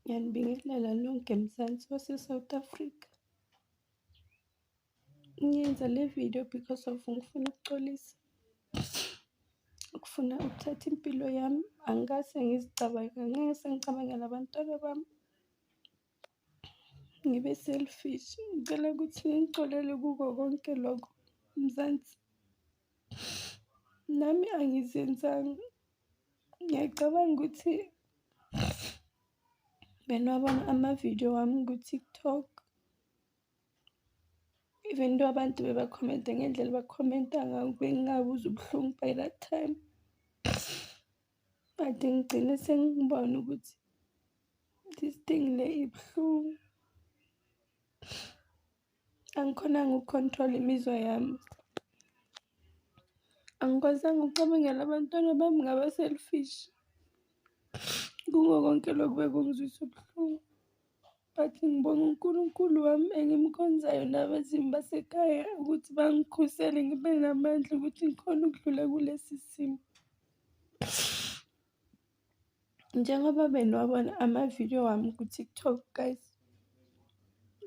Ngiyanibingelela nonke Mzansi wase-South Africa. Ngiyenza le video because of ngifuna ukuxolisa. Ukufuna ukuthatha impilo yami angikaze ngizicabange, angeke sengicabangela abantwana bami. Ngibe selfish. Ngicela ukuthi ningixolele kuko konke lokho, Mzansi. Nami angizenzanga. Ngiyacabanga ukuthi beniwabona amavidiyo wami ku-TikTok. Even though abantu bebakhomenta ngendlela abakhomenta ngayo, bengingabuzwa ubuhlungu by that time. But ngigcine sengibona ukuthi this thing le ibuhlungu. Angikhonanga ukukhontrola imizwa yami. Angikwazanga ukucabangela abantwana bami, ngaba-selfish. Kuko konke lokhu bekungizwisa ubuhlungu. But ngibonga uNkulunkulu wami engimkhonzayo nabezimu basekhaya ukuthi bangikhusele ngibe namandla ukuthi ngikhone ukudlula kulesi simo. Njengoba beniwabona amavidiyo wami ku-TikTok guys,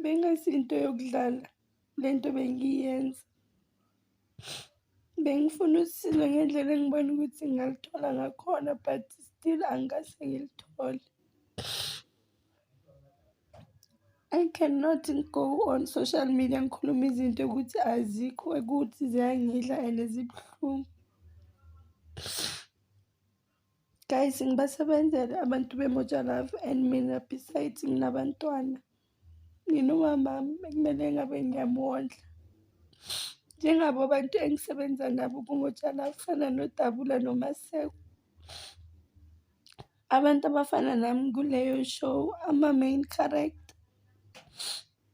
bengasinto yokudlala le nto bengiyenza. Bengifuna usizo ngendlela engibona ukuthi ngingaluthola ngakhona, but still angikaze ngilithole. I cannot go on social media ngikhulume izinto ukuthi azikho, ukuthi ziyangidla and zibuhlungu. Guys, ngibasebenzele abantu beMoja Love and mina besides nginabantwana. Nginomamami ekumele ngabe ngiyamondla. Njengabo abantu engisebenza nabo kuMoja Love kufana noDabula noMaseko. Abantu abafana nami kuleyo show, ama-main character.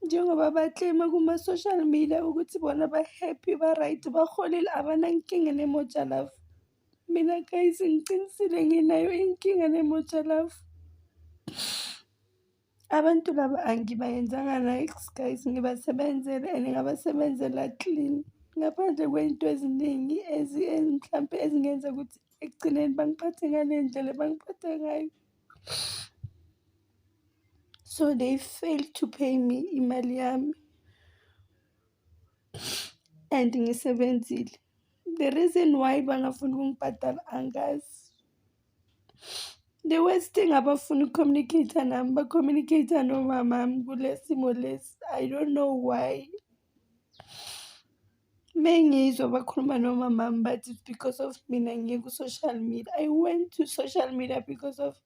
Njengoba ba-claim-a kuma-social media ukuthi bona ba-happy, ba-right, baholile, abanankinga neMoja Love. Mina guys, ngiqinisile, nginayo inkinga neMoja Love. Abantu laba angibayenzanga niks guys, ngibasebenzele and ngabasebenzela clean. Ngaphandle kwey'nto eziningi mhlampe ezingenza ukuthi ekugcineni bangiphathe ngale ndlela abangiphatha ngayo. So they failed to pay me imali yami and ngisebenzile. The reason why bangafuni ukungibhadala angazi. The worst thing, abafuni uku-communicate-a nami, ba-communicate-a nomamami kule simo lesi. I don't know why. Mengizwa bakhuluma nomamami bathi it's because of mina ngiye ku-social media. I went to social media because of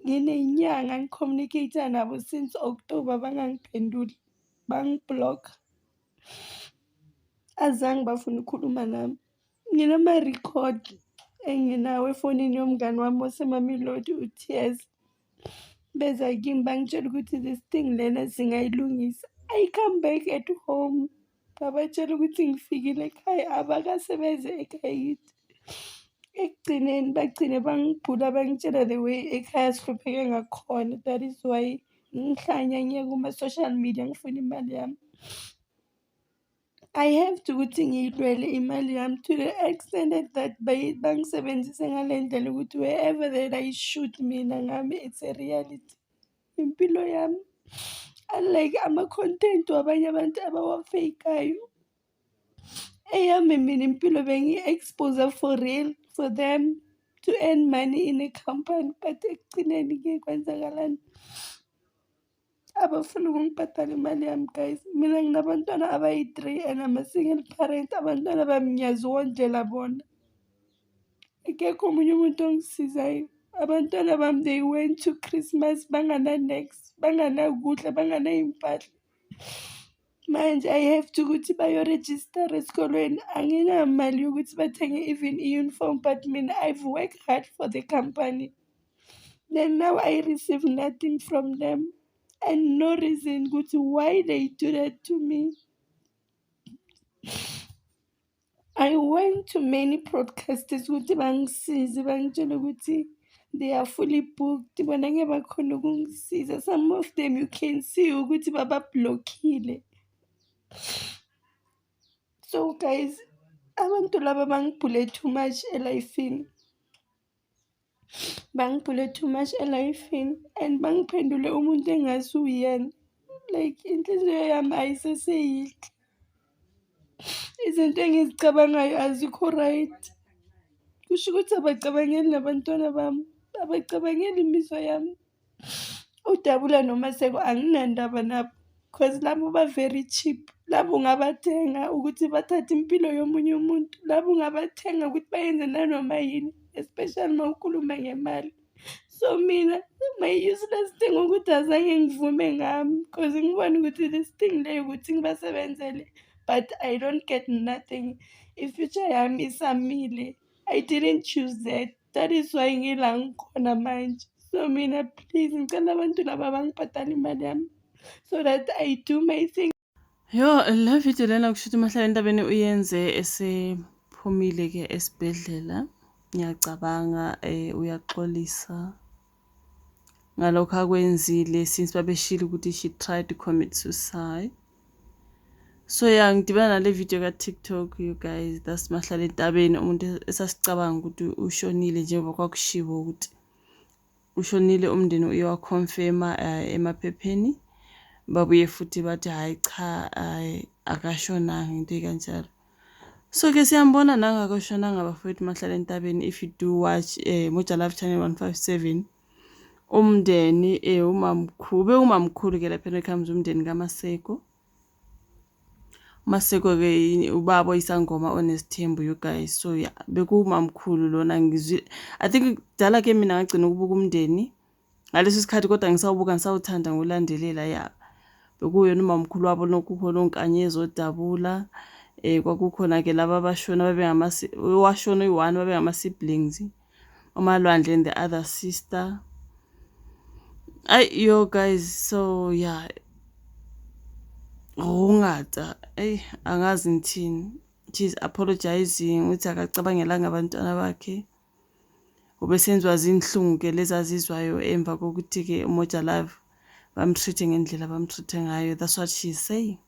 nginenyanga ngi-communicate-a nabo since October, bangangiphenduli, bangi-block-a. Azange bafune ukukhuluma nami. Nginama-record enginawo efonini yomngani wami waseMamelodi, u-Tears. Beza kimi bangitshela ukuthi this thing lena singayilungisa. I come back at home, ngabatshela ukuthi ngifikile ekhaya, abakasebenzi ekhaya kithi. Ekugcineni bagcine bangibhula, bangitshela the way ekhaya sihlupheke ngakhona. That is why ngihlanya ngiye kuma-social media ngifuna imali yami. I have to ukuthi ngiyilwele imali yami to the extent that bangisebenzise ngale ndlela ukuthi wherever that I shoot mina ngami, it's a reality. Impilo yami, unlike ama-content wabanye abantu abawa-fake-ayo. Eyami mina impilo bengiyi-expose for real for them to earn money in a company, but ekugcineni-ke kwenzakalani? Abafuni ukungibhadala imali yami guys. Mina nginabantwana abayi-three and I'm a single parent. Abantwana bami ngiyazondlela bona. Akekho omunye umuntu ongisizayo. Abantwana bami, they went to Christmas bangana-niks, banganakudla, banganay'mpahla. Manje I have to ukuthi bayorejistara esikolweni. Anginamali yokuthi bathenge even i-uniform, but mina I've worked hard for the company. Then now I receive nothing from them and no reason ukuthi why they do that to me. I went to many broadcasters ukuthi bangisize, bangitshele ukuthi they are fully booked, bona ngeke bakhona ukungisiza. Some of them you can see ukuthi baba-block-ile. So guys, abantu laba bangibhule too much e-life-ini. Bangibhule too much e-life-ini and bangiphendule umuntu engasuwuyena. Like inhliziyo yami ayiseseyinhle. Izinto engizicabangayo azikho right. Kusho ukuthi abacabangeli nabantwana bami, abacabangeli imizwa yami. UDabula noMaseko anginandaba nabo cause labo ba-very cheap. Labo ungabathenga ukuthi bathathe impilo yomunye umuntu. Labo ungabathenga ukuthi bayenze nanoma yini, especially uma ukhuluma ngemali. So mina my useless thing ukuthi azange ngivume ngami cause ngibone ukuthi this thing le ukuthi ngibasebenzele but I don't get nothing. I-future yami isamile. I didn't choose that. That is why ngila ngikhona manje. So mina please ngicela abantu laba bangibhadale imali yami so that I do my thing. Yo, le video lena kusho ukuthi uMahlala Entabeni uyenze esephumile-ke esibhedlela. Ngiyacabanga uyaxolisa ngalokho akwenzile since babeshilo ukuthi she tried to commit suicide. So yeah, ngidibana nale video ka-TikTok, you guys. That's Mahlala Entabeni, umuntu esasicabanga ukuthi ushonile njengoba kwakushiwo ukuthi ushonile, umndeni uye wa-confirm-a emaphepheni. Babuye futhi bathi hhayi cha, hhayi akashonanga, into ey'kanjalo. So-ke siyambona nangakashonanga bafowethu Mahlala Entabeni. If you do watch Moja Love Channel 157, umndeni umamkhulu, bewumamkhulu-ke laphana comes umndeni kaMaseko. uMaseko-ke ubaba oyisangoma onesithembu, you guys. So yeah, bekuwumamkhulu lona ngizwi. I think kudala-ke mina ngagcina ukubuka umndeni ngaleso sikhathi, kodwa ngisawubuka ngisawuthanda ngokulandelela ya. Bekuyena umamkhulu wabo nokukhona oNkanyezi oDabula. Kwakukhona-ke laba abashona washona uyi-one babengama-siblings, uMalwandle and the other sister. Ayi yo guys, so yeah, ngata eyi angazi ngithini. She's apologizing ukuthi akacabangelanga abantwana bakhe. Ubesenziwa zinhlungu-ke lezi azizwayo emva kokuthi-ke uMoja Love bam-treat-e ngendlela abam-treat-e ngayo. That's what she's saying.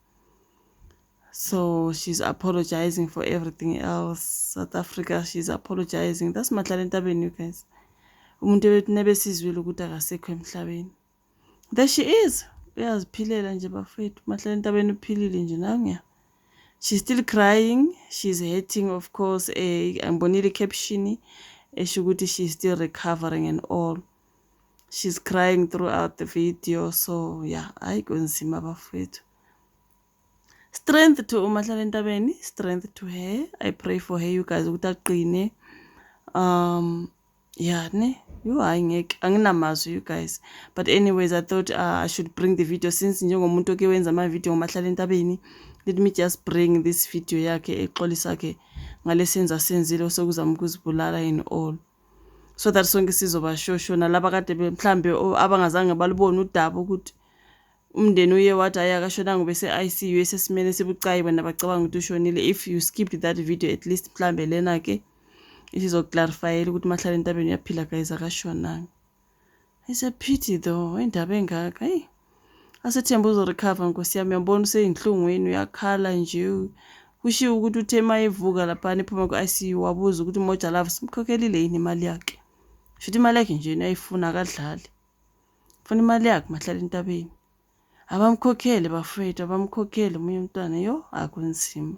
So she's apologizing for everything else. South Africa, she's apologizing. That's Mahlala Entabeni, you guys. Umuntu nebesizwile ukuthi akasekho emhlabeni. There she is. Uyaziphilela nje bafethu. Mahlala Entabeni uphilile nje nanguya. She's still crying. She's hurting, of course. Ngibonile i-caption esho ukuthi she's still recovering and all. She's crying throughout the video. So yeah, hayi kunzima bafethu. Strength to uMahlala Entabeni, strength to her. I pray for her, you guys, ukuthi aqine. Yeah ne, yo hayi ngeke anginamazwi, you guys. But anyways, I thought I should bring the video since njengomuntu oke wenza ama-video ngoMahlala Entabeni. Let me just bring this video yakhe exolisa ke ngalesenza senzile sokuzama ukuzibulala and all. So that sonke sizoba shosho nalaba kade mhlambe abangazange balubone udaba ukuthi umndeni uye wathi hayi akashonanga bese ICU esesimene esibucayi, bona bacabanga ukuthi ushonile. If you skipped that video, at least mhlambe lena ke isizo-clarify-ela ukuthi Mahlala Entabeni uyaphila guys, akashonanga. It's a pity though, indaba engaka. Hey, asethemba uzo-recover nkosi yami. Uyabona useyinhlungwini, uyakhala nje. Kushiwo ukuthi uthe uma evuka laphana ephuma ku-ICU wabuza ukuthi uMoja Love simkhokhelile yini imali yakhe. Shuthi imali yakhe nje uyayifuna, akadlali. Ufuna imali yakhe Mahlala Entabeni. Abamkhokhele bafowethu, abamkhokhele omunye umntwana. Yo, akunzima.